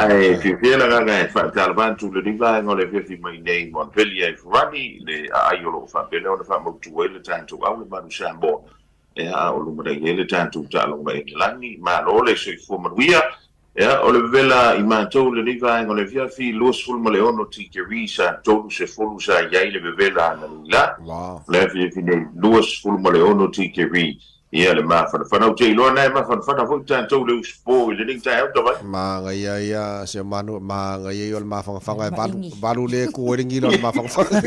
Ae fiafia le agaga e faatalofa atu i lenei vaega o le afiafi mai nei Montpellier i Farani, le aai o lo o faapea lea ona faamautu ai le tatou au le Malu Samoa, ia, a o lumanai ai le tatou taaloga Engelani. Malo le soifua manuia. Ia, o le vevela i matou i lenei vaega o le afiafi, 26 tikeri sa 30 sa i ai le vevela analeila. Wow. O le afiafi nei, 26 tikeri ia le mafanafana. Ou te iloa na e mafanafana foi tatou le usupo i lenei taeao tavai. Manaia ia si o manu, manaia ia o le mafanafana e valu, valu le ku ai le gila o le mafanafana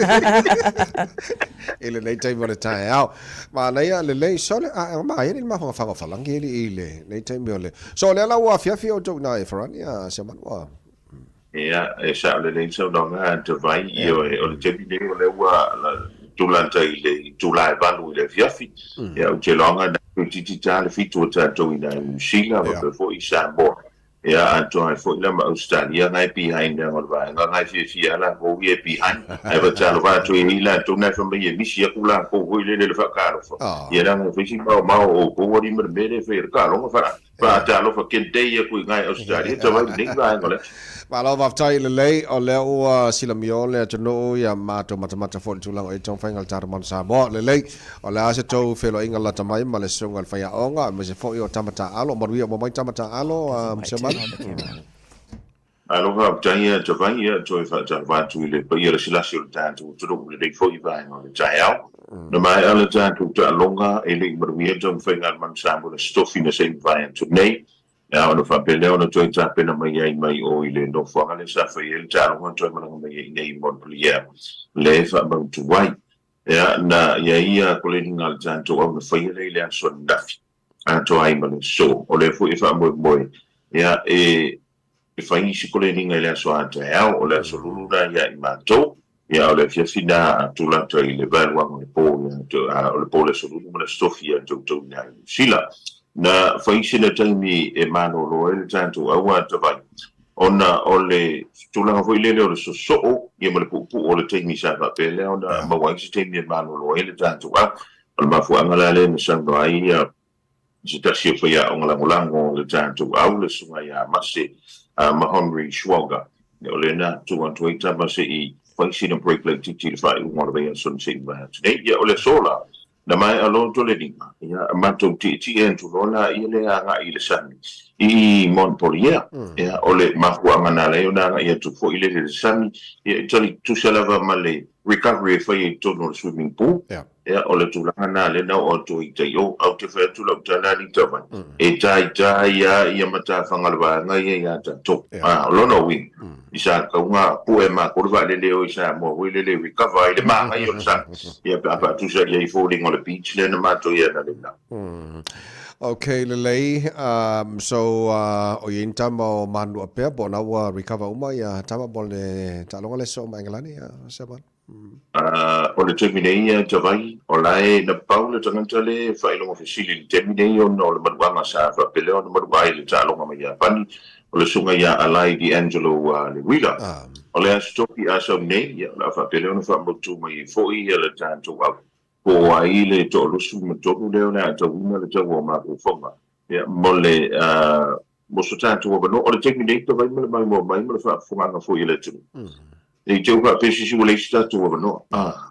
i lenei taimi o le taeao. Manaia lelei, sole, a, manaia le mafanafana o Falagi i lenei taimi o le. So o lea la ua afiafi outou i ina e Farani a si o manu a. Ia, e sao lelei le saunoaga a Tavai, ioe, o le taimi nei o lea ua tulata i le itula e 8 i le afiafi. Ia, ou te iloaga na toeitiiti ta le 7 o tatou i ina i Niu Sila faapea foi i Samoa. Ia, atoa ai foi la ma Ausetalia na e behind leaga o le vaega na e fiafia lava latou ia e behind. Ae faatalofa atu i ai latou na e fai mai e misi atu latou foi lele i le faatalofa. Ia leaga e fai si maomao o outou alii ma le mea lea e fai e le taloga faa. Faatalofa kentei aku i ngai Australia tavai lenei vaega o le aso. Malo faafetai lelei, o lea ua silamio le atunuu ia matou matamata foi i le tulaga o i taumafaiga a le tatou Manu Samoa. Lelei, o le a se tou feiloaiga lata mai ma le susuga i le faiaoga aemaise foi o tama taaalo, manuia uma mai tama taaalo Siamanu. Malo faafetai ia Tavai, ia toe faatalofa atu i le paia lasilasi o le tatou atunuu i lenei foi vaega o le taeao. Na maea le tatou taaloga e le i manuia le taumafaiga a le Manu Samoa i le Aso Tofi na se i mavae atu nei. Ia ona faapea lea ona toe tapena mai ai mai o i le nofoaga lea sa fai ai le taaloga toe malaga mai ai i nei i Montpellier le faamautu ai. Ia na i ai ia koleniga a le tatou au na faia lea i le aso ananafi atoa ai ma le aso. O lea foi e faamoemoe ia e E fai isi koleniga i le aso a taeao, o le aso lulu na ia i matou, ia o le afiafi na a tulata i le vaeluaga o le po ia o le po le aso lulu ma le aso tofi ia toutou i na i Niu Sila. Na fai sina taimi e malolo ai le tatou aua tavai ona o le tulaga foi lele o le sosoo ia ma le puupuu o le taimi sa faapea lea ona maua ai se taimi e malolo ai le tatou au. O le mafuaaga la lea na saunoa ai ia se tasi o faiaoga lagolago o le tatou au, le Susuga ia Mase Mahonri Schwalger. O lea na tuu atu ai tama se i fai sina break laitiiti i le faaiuga o le vaiaso na se i mavae atu nei. Ia, o le aso la, na maea loa toleniga, ia, matou tietie atu loa laia lea agai i le sami i Montpellier. Ia, o le mafuaaga na ala ai ona agai atu foi lele i le sami, ia, e tali tutusa lava ma le recovery e fai ai i totonu o le swimming pool. Ia, o le tulaga lena lea na oo atu ai i tai o. Ae ou te fai atu lau tala alii tavai, e taitai lava ia matafaga o le vaega ia ia tatou. A, o lona uiga, i sa tauga pue matou le vaalele e o i Samoa foi lele e recover ai le manaia o le sami, ia pe a faatusa i ai i foliga o le beach lea na matou i ai analeila. Ok, lelei. So, o i ai ni tama o Manua pea po o na ua recover uma ia tama mo le taaloga le soo ma Engelani, Siamanu? O le taimi nei ia Tavai, o la e na pau le tagata le faailoga fesili i le taimi nei ona o le manuaga sa faapelea ona manua ai le taaloga mai Iapani, o le susuga ia Alai D'Angelo Lewila. O le Aso Tofi a sau nei, ia, o le a faapelea ona faamautu mai ai foi le tatou au. Po o ai le 23 lea o le a tauina le taua o mafaufauga, ia, mo le, mo so tatou avanoa. O le taimi nei, Tavai ma le maimoa mai ma le faafofogaaga foi a le atunuu. Ne i te i ua faapea se isi ua leai se tatou avanoa,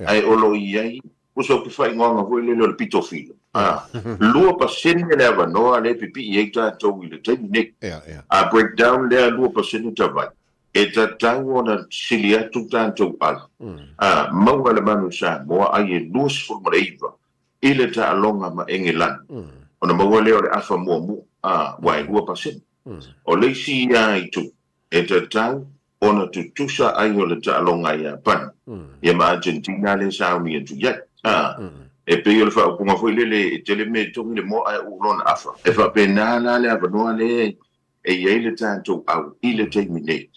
ae o lo o i ai o sau faaigoaga foi lele o le pito filo, 2% le avanoa lea e pipii ai tatou i le taimi nei. A break down lea 2% tavai, e tatau ona sili atu tatou ai, maua le manu Samoa ai e 29 i le taaloga ma Engelani, ona maua lea o le afa muamua, aua e 2%. O le isi ia itu, e tatau ona tutusa ai o le taaloga a Iapani ia ma Argentina lea e sauni atu i ai. A, e pei o le faaupuga foi lele e tele mea e togi le moa ae uu lona afa. E faapena la le avanoa lea e i ai le tatou au i le taimi nei,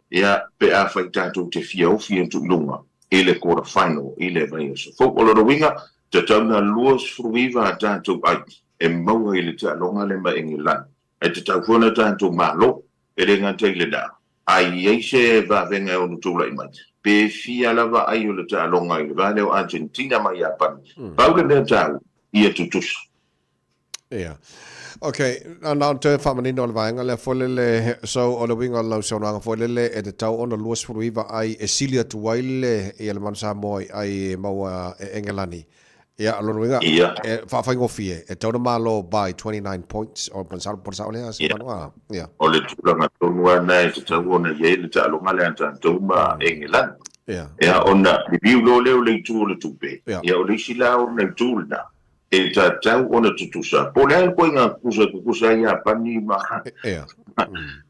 ia, pe afai tatou te fia ofi atu i luga i le quarter final i le vaiaso fou. O lona uiga, tatau na 29 a tatou ai e maua i le taaloga lea ma Engelani. Ae tatau foi ona tatou malo, e le gata i lena, a i ai se vavega e ono tulai mai, pe fia lava ai o le taaloga i le va lea o Argentina ma Iapani, pau le mea taua, ia tutusa. Ia. Okay, na na ona toe faamanino o le vaega lea foi lele, so o le uiga o lau saunoaga foi lele e tatau ona 29 ai e sili atu ai le ia le Manu Samoa i ai e maua e Engelani. Ia, o lona uiga, e faafaigofie, e tatau ona malo by 29 points, o po o le sao lea, Silvano? Ah, ia. O le tulaga tonu lava lena e tatau ona i ai le taaloga lea a tatou ma Engelani. Ia, ona liliu loa lea o le itu o le tupe, ia o le isi la ona itu lena, e tatau ona tutusa. Po o le a le ituaiga tutusa e tutusa ai Iapani ma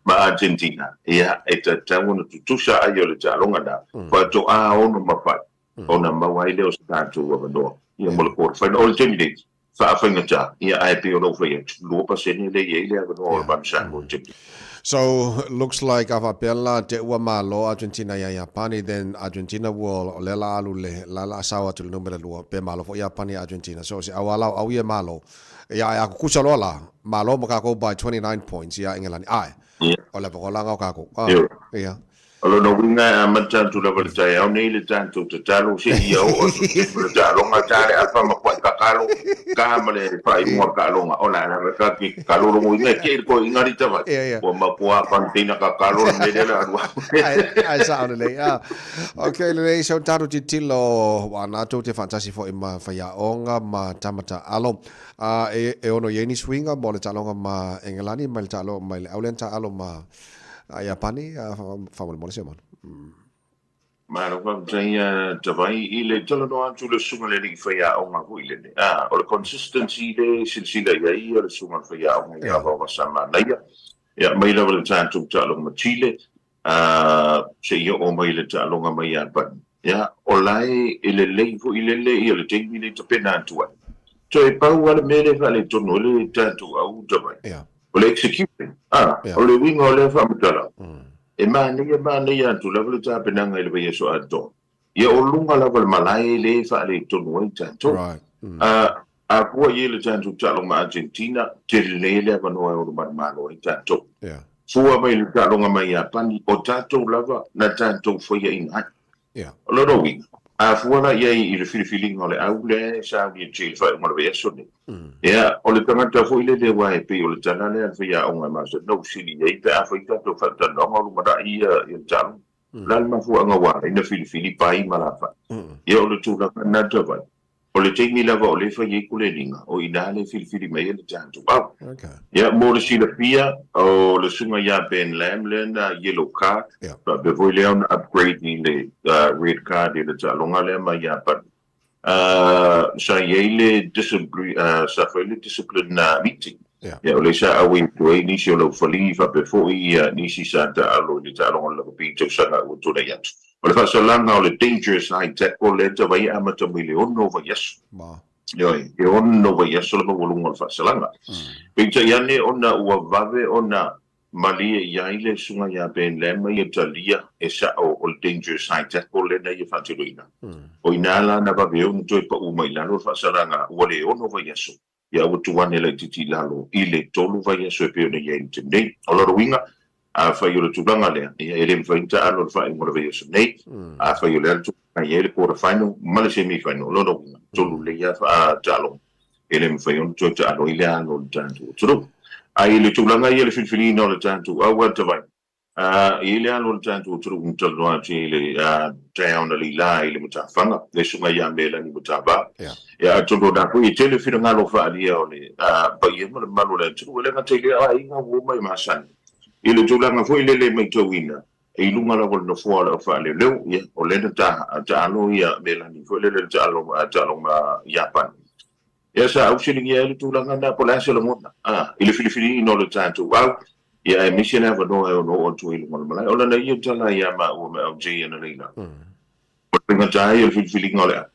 ma Argentina, ia, e tatau ona tutusa ai o le taaloga lena, faatoa ono mafai ona maua ai lea o se tatou avanoa ia mo le quarter final. O le taimi nei, faafaigata, ia ae pei ona ou fai atu, 2% lea e i ai le avanoa o le Manu Samoa i le taimi nei. So, looks like a faapea la te ua malo Argentina ia Iapani, then Argentina will, o lea la alu le, la la sao atu le numera lua, pe malo foi Iapani ia Argentina. So, se auala o au ia malo. Ia, ae a kukusa loa la, malo ma kakou by 29 points ia Engelani. Ae, o le avakolaga o kakou. Ah, ia. O lona uiga e amata atu lava i le taeao nei le tatou tatalo seia oo atu i le taimi o le taaloga, ta le afa ma kuai kakalo, ka ma le faaiuga o le taaloga. O la lava ta te tatalo lona uiga e tei le toeaina alii tavai. Ua matua container kakalo le mea lea le alu atu. Ae sao lelei. Ah. Okay, lelei, so tatou tilotilo ua na tou te faatasi foi ma faiaoga ma tama taalo. Ah, e ono i ai ni suiga mo le taaloga ma Engelani mai le taalo mai le au lea na taalo ma A Iapani, faamolemole se manu. Malo faafetai a Tavai i le talanoa atu le susuga i le alii faiaoga foi lele. A, o le consistency le silasila i ai ia le susuga i le faiaoga ia Vaoga Samanaia. Ia, mai lava i le tatou taaloga ma Chile, a, seia oo mai i le taaloga ma Iapani. Ia, o la e lelei foi lele ia le taimi lea e tapena atu ai. Toe pau lava le mea lea e faaletonu ai le tatou au Tavai. O le execution, a, o le uiga o lea faamatalaga, e manaia manaia atu lava le tapenaga i le vaiaso atoa. Ia o luga lava o le malae lea e faaletonu ai tatou. A, a fua i ai le tatou taaloga ma Argentina, tele le avanoa e ono manumalo ai tatou. Fua mai i le taaloga ma Iapani, o tatou lava na tatou faiaina ai. O lona uiga, a fua la i ai i le filifiliga o le au lea e sauni e Jay i le faaiuga o le vaiaso nei, ia, o le tagata foi lele aua e pei o le tala lea a le faiaoga e masani ona ou sili i ai pe a fai tatou faatalanoaga o lumanai ia le taaloga. O le a le mafuaaga ua ala ai ona filifili pai ma lafai? Ia, o le tulaga lena Tavai. O le taimi lava o lea e fai ai kuleniga, o i ina lea e filifili mai ai le tatou au. Ia, mo le silafia, o le susuga ia Ben Lam lea na yellow card, faapea foi lea ona upgrade i le red card i le taaloga lea ma Iapani. Sa i ai le sa fai le discipline meeting. Ia, o lea sa auai atu ai nisi o laufali faapea foi nisi sa taalo i le taaloga o le lakapi i tausaga ua tulai atu. O le faasalaga o le dangerous high tackle lea tavai e amata mai le ono vaiaso. Ioe, e ono vaiaso le maualuga o le faasalaga. Peitai ane ona ua vave ona malie i ai le susuga ia Ben Lam ma ia talia e sao o le dangerous high tackle lea na ia faatinoina. O i ina la na vave ona toe pau mai lalo le faasalaga ua le ono vaiaso. Ia ua tuu ane laitiiti i lalo i le tolu vaiaso e pei ona i ai i le taimi nei. O lona uiga, afai o le tulaga lea, ia e le mafai ona taalo le faaiuga o le vaiaso nei. Afai o le a le tulaga e i ai le quarter final ma le semi final, o lona uiga, tolu lelei lava taaloga e le mafai ona toe taalo ai le alo o le tatou atunuu. Ae i le tulaga ia i le filifiliina o le tatou auatavai, A i ai le alo o le tatou atunuu na talanoa atu i le taeao na leila i le matafaga, le susuga ia Melani Matava. Ia atonu o na foi e tele finagalo faaalia o le paia ma le mamalu o le atunuu, e le gata i lea o aiga ua uma e masani i le tulaga foi lele e maitauina i luga lava o le nofoa o le aufaaleleoleo. Ia, o lea na taalo ia Melani foi lele i le taaloga ma Iapani. Ia sa ausiligia ai le tulaga lena po o le a se lagona i le filifiliina o le tatou au, ia aemaise le avanoa e ono oo atu ai i luga o le malae. O lana ia tala ia maua ma LJ analeila, o le faigata ai o le filifiliga o le au,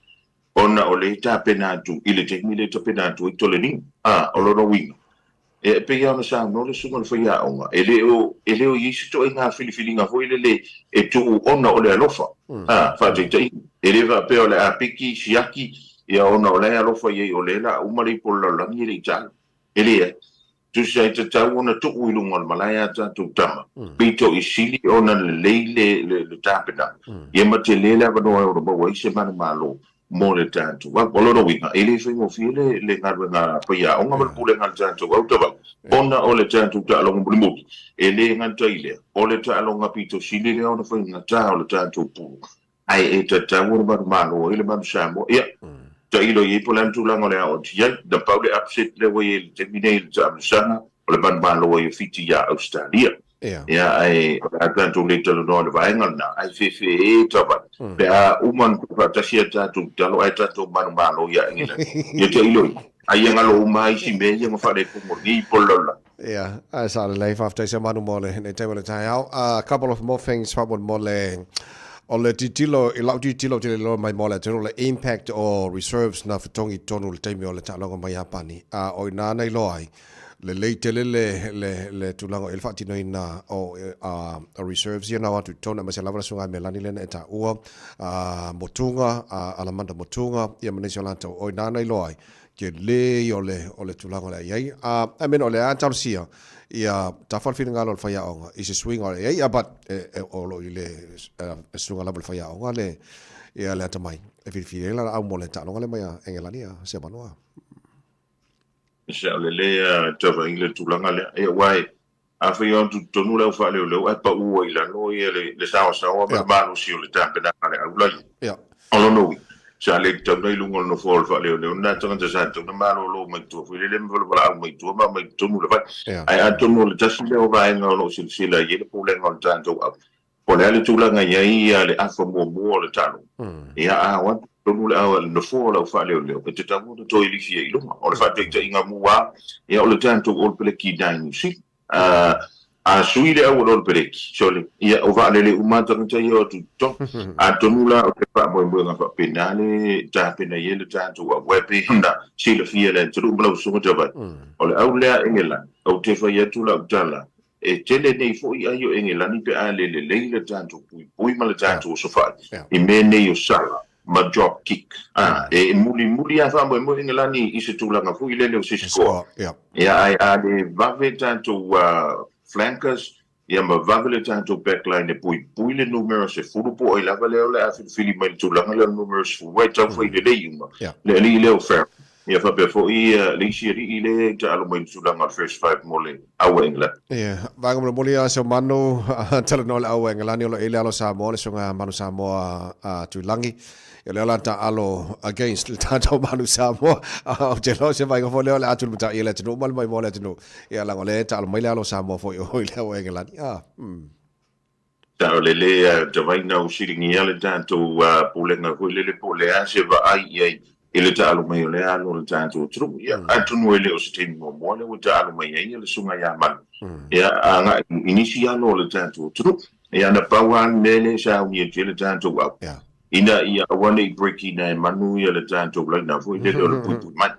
ona o lea e tapena atu i le taimi lea e tapena atu ai Toleniga. O lona uiga, e pei lava ona saunoa le susuga i le faiaoga, e le o, e le o i ai se ituaiga filifiliga foi lele e tuu ona o le alofa, faataitaiga. E le faapea o le a piki, siaki, ia ona o la e alofa i ai o lea o le a uma le ipu o le lalolagi e le i taalo. E leai. Tusa e tatau ona tuu i luga o le malae a tatou tama, pito i sili ona lelei le tapenaga, ia ma tele le avanoa e ono maua ai se manumalo. Mo le tatou au. O lona uiga, e le faigofie le le galuega faiaoga ma le pulega a le tatou au tavali, ona o le tatou taaloga mulimuli. E le gata i lea, o le taaloga pito sili lea ona faigata o le tatou pulu, ae e tatau ona manumalo ai le manu Samoa. Ia, tailo i ai po o le a le tulaga o le a oo atu i ai. Na pau le upset lea ua i ai i le taimi nei i le taamilosaga, o le manumalo ai o Fiti iā Ausetalia. Ia, ae o le a tatou le talanoa i le vaega lena, ae fefe tavali, pe a uma ona tuufaatasi a tatou talo ae tatou manumalo ia Engelani. Ia tailo ia, ai ia galo uma lava isi mea ia na faaletonu o lenei po o le lalolagi. Ia, ae sa lelei, faafetai sia manu mo lenei taimi o le taeao. A couple of more things faamolemole, o le tilotilo, i lau tilotilo ou te le iloa mai mo le atunuu, le impact o reserves na fetogi i totonu i le taimi o le taaloga mai Iapani. A o i ina na iloa ai, Lelei tele le, le, le tulaga o i ai le faatinoina o, a, o reserves ia na o atu i totonu, aemaise lava le Susuga Melani lea na e taua, a, Motuga, a, Alamanda Motuga, ia ma nisi o latou, o i ina na iloa ai, tele ia o le, o le tulaga o le a i ai. A, I mean, o lea a talosia, ia tafa le finagalo o le faiaoga i se suiga o le a i ai, ia, but, e, e, o lo o i le susuga lava i le faiaoga le, ia le atamai e filifili ai lana au mo le taaloga lea mai a Engelani a Seamanoa. Sa o le le tavaina le tulaga lea. Ia aua e afai o atu totonu le au faaleoleo ae pau ai i lalo ia le saoasaoa ma le malosi o le tapenaga a le au la ia. O lona uiga, sa le tatau ona i luga o le nofoa o le faaleoleo lena tagata sa tatau ona malolo mai tua foi lele ma valavala'au mai tua ma aumai totonu le vai. Ae atonu o le tasi lea o vaega o lo o silasila i ai le pulega o le tatou au Po o le a le tulaga e i ai le afa muamua o le talo, ia a o atu tonu le le nofoa o le au faaleoleo, e tatau ona toe lisi ai i luga. O le faataitaiga mua, ia o le tatou All Peleki i Niu Sila. A sui le au o le All Peleki, sole, ia o vaalele uma lava tagata ia o atu i totonu. Atonu la o se faamoemoega faapena le tapena i ai le tatou au, aua e pei ona silafia e le atunuu ma lau Susuga Tavai, o le au lea a Engelani, ou te fai atu lau tala, E tele nei foi ai o Engelani pe a le lelei le tatou puipui ma le tatou osofai i mea nei o sala ma drop kick. A, e mulimuli a faamoemoe Engelani i se tulaga foi lele o se score. Ia ae a le vave tatou flankers ia ma vave le tatou backline e puipui le numera 10 po o ai lava lea o le a filifili mai i le tulaga lea o le numera 10 ae tau fai lelei uma le alii lea o Farrell. Ia faapea foi le isi alii lea i taalo mai i le tulaga o le first five mo le au a Engelani. Ia, vaega mulimuli a si o Manu, talanoa le au a Engelani o lo o i ai le alo Samoa, le susuga Manu Samoa a Tuilagi. Ia o lea o le a taalo against le tatou Manu Samoa. Ou te iloa o se vaega foi lea o le a tulimatai e le atunuu ma le maimoa o le atunuu. Ia leaga o lea e taalo mai le alo Samoa foi o i le au a Engelani. Ah, mm. Sa o le le tavaina o siligia le tatou pulega foi lele po o le a se vaai i ai i le taalo mai o lea alo o le tatou atunuu. Ia, atonu e le o se taimi muamua lea ua taalo mai ai le Susuga ia Manu, ia, agai i nisi alo o le tatou atunuu. Ia, na pau lava le mea lea sa umi atu ai le tatou au, ina ia aua ne i break ina e Manu ia le tatou laina foi lele o le puipui mai.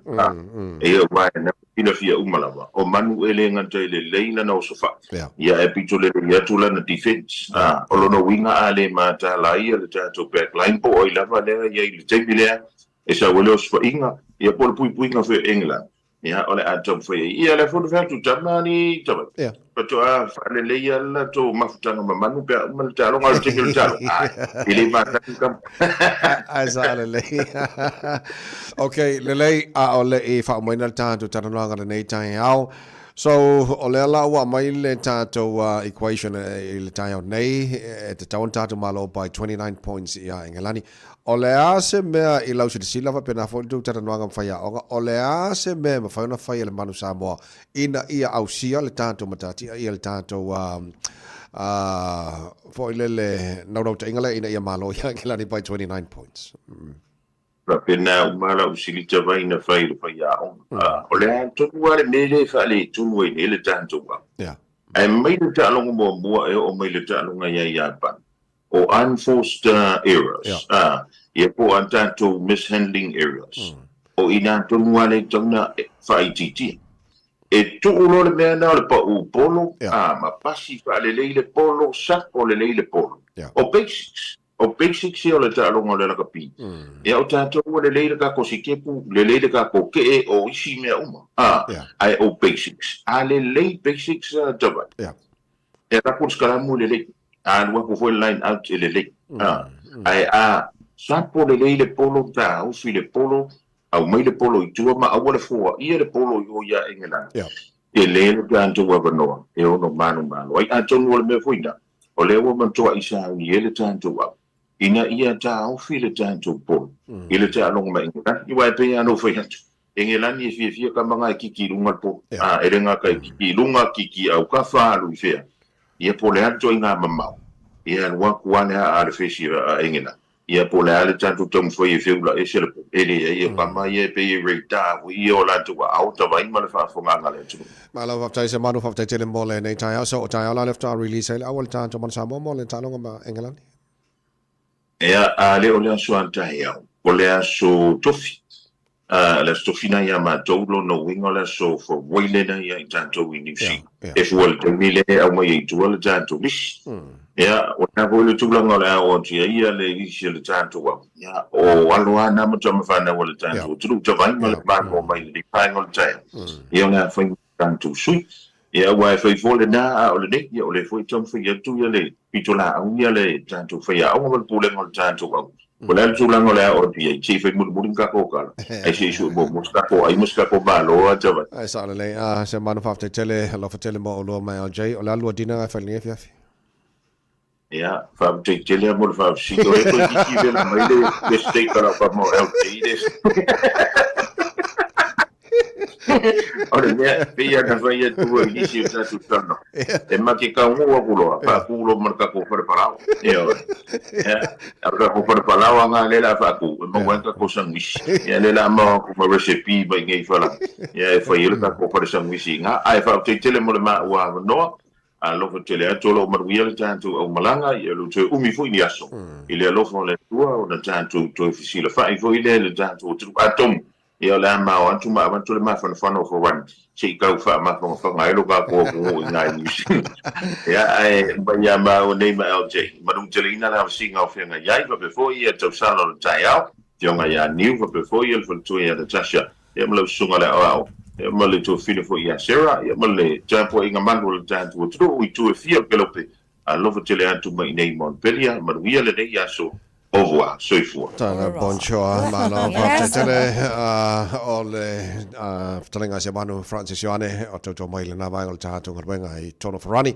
Ia, aua e silafia uma lava, o Manu e le gata i le lelei lana osofai, ia ae pito lelei atu lana defense. O lona uiga a le mataala ia le tatou back line po o ai lava lea e i ai i le taimi lea e sau ai le osofaiga, ia po o le puipuiga foi o England, ia o le a taumafai ai. Ia lea foi na fai atu, tama alii tama, faatoa faaleleia le latou mafutaga ma Manu pe a uma le taaloga, a o le taimi o le taaloga, ai, e le matagi tama. Ae sa lelei. Ok, lelei, a o le i faaumaina le tatou talanoaga lenei taeao. So, o lea la ua aumai le tatou equation i le taeao nei, e tatau ona tatou malo by 29 points ia Engelani. O le a se mea i lau silasila faapena foi le tou talanoaga ma faiaoga, o le a se mea e mafai ona fai e le Manu Samoa ina ia ausia le tatou matatia ia le tatou foi lele naunautaiga lea ina ia malo ia Engelani by 29 points. Faapena uma lau silita vai na fai i le faiaoga. O le a tonu lava le mea lea e faaletonu ai nei le tatou au. Ae mai le taaloga muamua e oo mai le taaloga ia Iapani, o unforced errors, ia po o a tatou mishandling errors, o i ina tonu lava lea e tatau ona faaitiitia. E tuu loa le mea lena o le pau polo, ma pasi faalelei le polo, sako lelei le polo. O basics. O basics ia o le taaloga o le lakapi. Ia o tatou ua lelei le tatou sikepu, lelei le tatou kee, o isi mea uma, a, ae o basics. A lelei basics Tavai, e alu atu le sikalamu e lelei, a alu atu foi le line out e lelei, a, ae a. Sapo lelei le polo, taofi le polo, aumai le polo i tua ma aua le foaia le polo i o ia Engelana. Tele le tatou avanoa e ono manumalo ai. Atonu o le mea foi lena, o lea ua matuai sauni ai le tatou au ina ia taofi le tatou polo i le taaloga ma Engelani. Aua e pei lava ona ou fai atu, Engelani e fiafia tama na e kiki i luga le polo. A, e le gata e kiki i luga, kiki aukafa, alu i fea. Ia po o le a le ituaiga mamao, ia alu atu lava le aa a le fesi a Engelani. Ia po o le a le tatou taumafai e feula ese le polo, e leai, o tama ia e pei e radar foi ia o latou aao tavai ma le faafofogaaga a le atunuu. Malo faafetai Semanu, faafetai tele mo lenei taeao. So o taeao la lea faatoa release ai le auala tatou mana Samoa mo le taaloga ma Engelani. Ea, a le o le aso a taeao, o le aso tofi. A, le aso tofi na ia matou, lona uiga o le aso Fawai lena ia i tatou i Niu Sila. E fua i le taimi lea e aumai ai i tua le tatou lisi. Ea, o le a foi le tulaga o le a oo atu i ai ia le lisi a le tatou au, ia, o alo lava na ma tama fanau a le tatou atunuu, tavai ma le malo mai lenei vaega o le taeao, ia o le a fai ma tatou sui. Ia, aua e fai foi lena, a o lenei, ia o lea foi e taumafai atu ia le pitolaau ia le tatou faiaoga ma le pulega o le tatou au. O le a le tulaga o le a oo atu i ai, se i fai mulimuli ni tatou tala, ae se i sue muamua se tatou ai ma se tatou malo a Tavai. Ae sao lelei. A, se manu faafetai tele, alofa tele mo oulua ma LJ. O le a lua dinner e fai i lenei afiafi? Ia, faafetai tele lava mo le faafesili. O lea toeitiiti vela mai le steak a lau tama o LJ le. O le mea, pei lava ona fai atu i nisi o tatou talanoa, e ma te taunuu atu loa, faatu loa ma le tatou fale palaoa. Ioe. Ia, o le tatou fale palaoa lena lea o le a faatu, e maua ai le tatou sanuisi. Ia, lea o le a maua atu ma recipe mai i inei i Faleata, ia e fai ai le tatou fale sanuisi i ina. Ae faafetai tele mo le maua avanoa. Alofa tele atu o lo o manuia le tatou aumalaga, ia le toe umi foi ni aso i le alofa o le Atua ona tatou toe fesilafai foi lea i le tatou atunuu. Atonu, ia o le a mao atu ma avatu le mafanafana o Farani se i tau faamafanafana ai lo tatou atunuu i ina i Niu Sila. Ia, ae mai ia maua nei ma LJ, manuteleina le avasiga o feagai ai, faapea foi ia tausala o le taeao, Afioga ia Niu, faapea foi ia le faletua ia Natasha, Ia ma lau susuga le aoao, ia ma le tuafine foi ia Sarah, ia ma le tapuaiga malu a le tatou atunuu i itu e fia o le kelope, alofa tele atu mai i nei Montpellier, manuia lenei aso, au revoir, soifua. Tala bonjour, malo faafetai tele o le fetalaiga a Semanu Francis Ioane o tautua mai i lena vaega o le tatou galuega i Tonofarani.